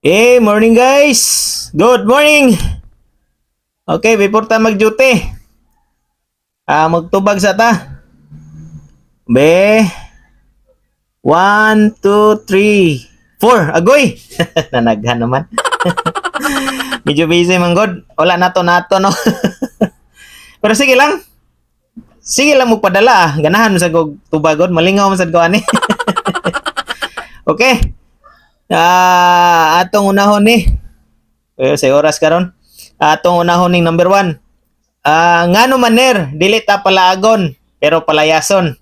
Hey, morning, guys! Good morning! Okay, before ta mag-duty. Ah, magtubag sa ta. Be. One, two, three, four. Agoy! Nanaghan naman. Medyo busy man god. Wala na to nato, no. Pero sige lang. Sige lang mo padala ah. Ganahan mo sa kog tubagod. Malingaw man sad ko ani. Okay. Ah, atong unahon ni. Eh, sa oras karon. Atong unahon ning number 1. Ah, ngano maner, dili ta palaagon, pero palayason.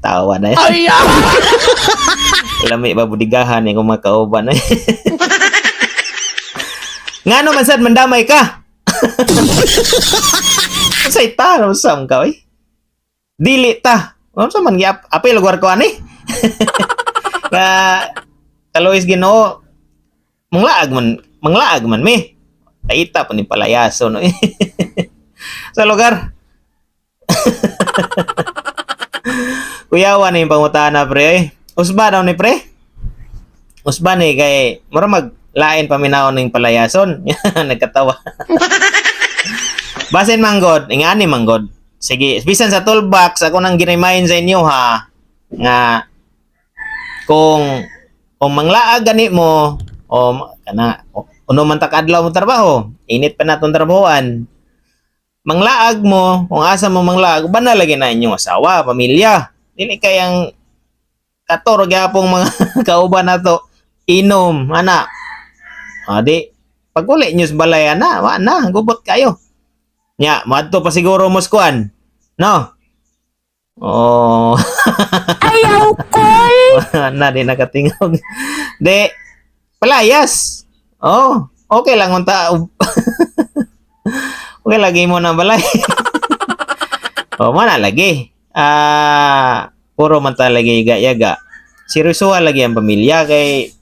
Tawa na yan. Lami ba budigahan eh kung makauban eh. Ngano man sad mandamay ka? Unsay ta, unsa man ka oy? Dili ta. Unsa man giap apil lugar ko ani? Nga kaluoy Ginoo, manglaag man mi. Taita pa ni palayaso no. Sa lugar. Kuyawa na yung pangutana, pre. Eh. Usba daw ni, pre. Usba ni kay mura mag lain paminaw ning palayason. Nagkatawa. Basin manggod, ingani manggod. Sige, bisan sa toolbox ako nang gi-remind sa inyo ha nga kung manglaag gani mo o kana uno man ta kadlaw mo trabaho, init pa natong trabahoan. Manglaag mo, kung asa mo manglaag, bana lagi na inyong asawa, pamilya. Dili kayang kator gyapong mga kauban nato inom ana. Adi pag uli nyo sa balay ana, wa na, gubot kayo. Nya, moadto pa siguro mo sa kuan. No? Oh. Ayaw kol! Na di nakatingog. Di palayas. Oh, okay lang unta. Okay lagi mo na balay. Oh, mana lagi. Ah, puro man ta lagi yaga-yaga. Seryoso lagi ang pamilya kay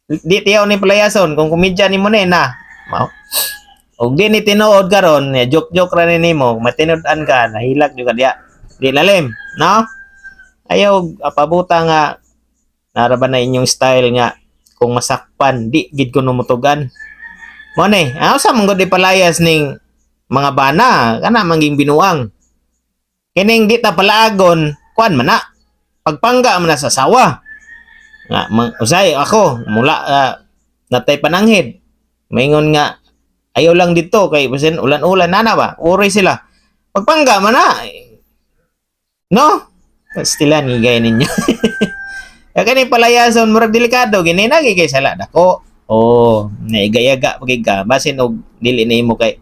di tiyaw ni palayason kung komedya nimo na eh, na. Mao. Og di ni tinuod karon, eh, joke-joke ra ni nimo, matinud-an ka, nahilak jud ka diya. Di lalim, no? Ayaw apabuta nga nara ba na inyong style nga kung masakpan di gid ko numutugan. Mo ni, ah, sa man gud di palayas ning mga bana, kana mangging binuang. Kining di ta palaagon, kuan man na. Pagpangga man na sa sawa. Nga mang, usay ako mula natay pananghid. Maingon nga ayaw lang dito kay basin ulan-ulan nana ba? Uri sila. Pagpangga man na. No? Stilan gigay ninyo. Kaya kani palayason murag delikado gini nagi kay sala dako. Oh, naigayaga pagig ka basin og dili na imo kay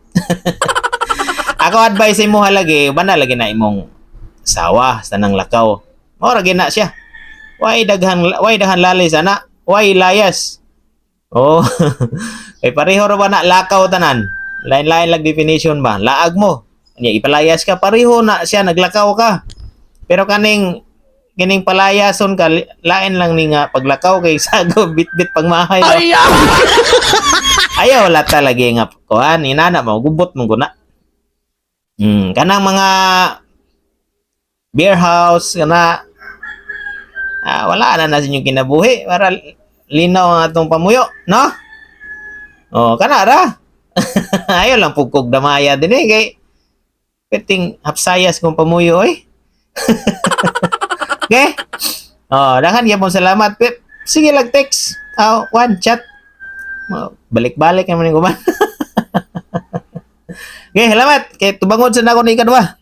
ako advice imo halagi bana lagi na imong sawa sa nang lakaw. Mao ra gina siya. Way daghan lalay sana, way layas. Oh. Kay pareho ra ba na lakaw tanan? Lain-lain lang definition ba? Laag mo. Nya ipalayas ka, pareho na siya naglakaw ka. Pero kaning kining palayason ka, lain lang ni nga paglakaw kay sago bitbit pagmahay. Ayaw. Ayaw wala talaga nga kuan inana mo gubot mo guna. Kanang mga beer house kana ah, wala na na sa inyong kinabuhi para linaw ang atong pamuyo, no? Oh, kana ra. Ayaw lang pugkog damaya din eh kay piting hapsayas kong pamuyo oy. Okay? Oh, daghan gyapon salamat. Pip. Sige lang text. Oh, one chat. Oh, balik-balik naman yung uban. Okay, salamat. Kay tubangod sa nako ni kadwa.